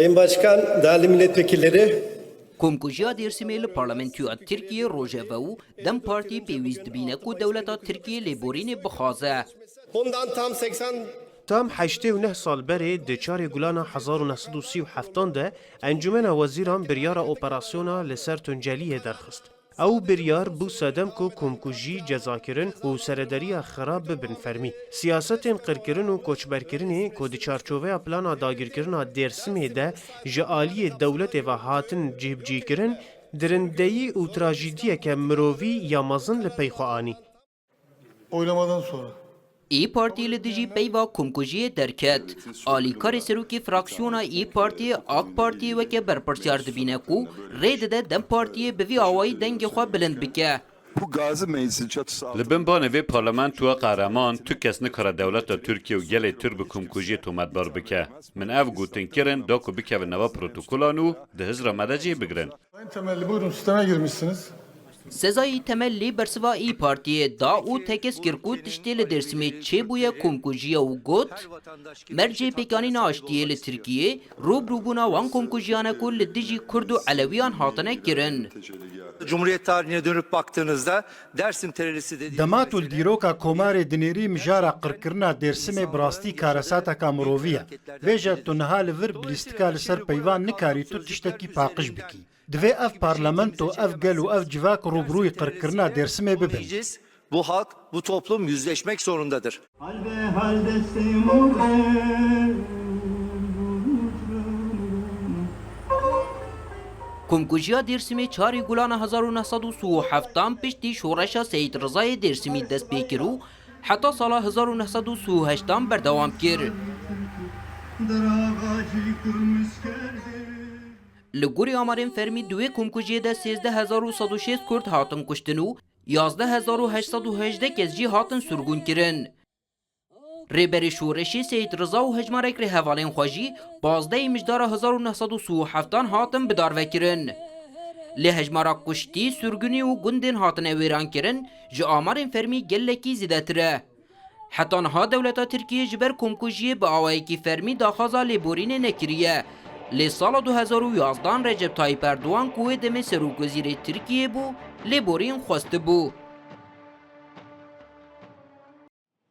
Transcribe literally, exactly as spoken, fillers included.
Sayın Başkan, değerli milletvekilleri. Komkujiya Dêrsimê li Parlamentoya Tirkiyê rojeve û DEM Partiyê pêwîst dibîne ku dewleta Tirkiyê lêborînê bixwaze. Bundan tam seksen Tam heştê û neh sal berê, di çarê Gulana hezar û neh sed û sî û heftan de, Encûmena Wezîran biryara operasyona li ser Tunceliyê derxist. Ew biryar bû sedem ku komkujî, cezakirin û serederiya xirab bibin fermî. Siyasetên qirkirin û koçberkirinê ku di çarçoveya plana dagirkirina Dêrsimê de ji aliyê dewletê ve hatin cihbicîkirin, dirindeyî û trajîdiyeke mirovî ya mezin li pey xwe anî. Oylamadan sonra. Î Partî li dijî peyva komkujiyê derket. Alîkarê serokê fraksiyona Î Partiyê, AK Partiyê weke berpirsiyar dibîne ku rê dide DEM Partiyê bi vî awayî dengê xwe bilind bike. Bu Gazi Meclisi çatısı altında Li bin banê vê parlamentoya qehreman tu kes nikare dewleta Tirkiye û gelê Tirk bi komkujiyê tometbar bike. Min ev gotin kirin da ku bikevin nava protokolan û di hizra me de cih bigrin. Sayın Temelli, buyurun, sisteme girmişsiniz. Sezayî Temellî bersiva Î Partiyê da û tekez kir ku tiştê li Dêrsimê çêbûye komkujiye û got, mercê pêkanîna aştiyê li Tirkiyê rûbirûbûna wan komkujiyane ku li dijî Kurd û Elewiyan hatine kirin. Cumhuriyet tarihine dönüp baktığınızda Dersim terörisi dediğimiz Dema tu li dîroka Komarê dinêrî, mijara qirkirina Dêrsimê bi rastî karesateka mirovî ye. Vêje tu niha li vir bi lîstika li ser peyvan nikarî tu tiştekî paqij bikî. Divê ev parlamento, ev gel û ev civak rûbirûyî qirkirina Dêrsimê bibin. Bu halk, bu toplum yüzleşmek zorundadır. Komkujiya Dêrsimê çarê Gulana hezar û neh sed û sî û heftan piştî şoreşa Seyîd Rizayê Dêrsimî dest pê kir û heta sala hezar û neh sed û sî û heştan berdewam kir. Li gorî amarên fermî di wê komkujiyê de sêzdeh hezar û sed û şêst Kurd hatin kuştin û yazdeh hezar û heşt sed û hejdeh kes jî hatin sirgûn kirin. Rêberê şoreşê Seyîd Riza û hejmarek rêhevalên xwe jî pazdehê mijdara hezar û neh sed û sî û heftan hatin bidarvekirin. Lê hejmara kuştî, sirgûnî û gundên hatine wêrankirin ji amarên fermî gelekî zêdetir e. Heta niha dewleta Tirkiyê ji ber komkujiyê bi awayekî fermî daxwaza lêborînê nekiriye. Lê sala du hezar û yazdan Recep Tayyip Erdogan ku wê demê serokwezîrê Tirkiyê bû, lêborîn xwestibû.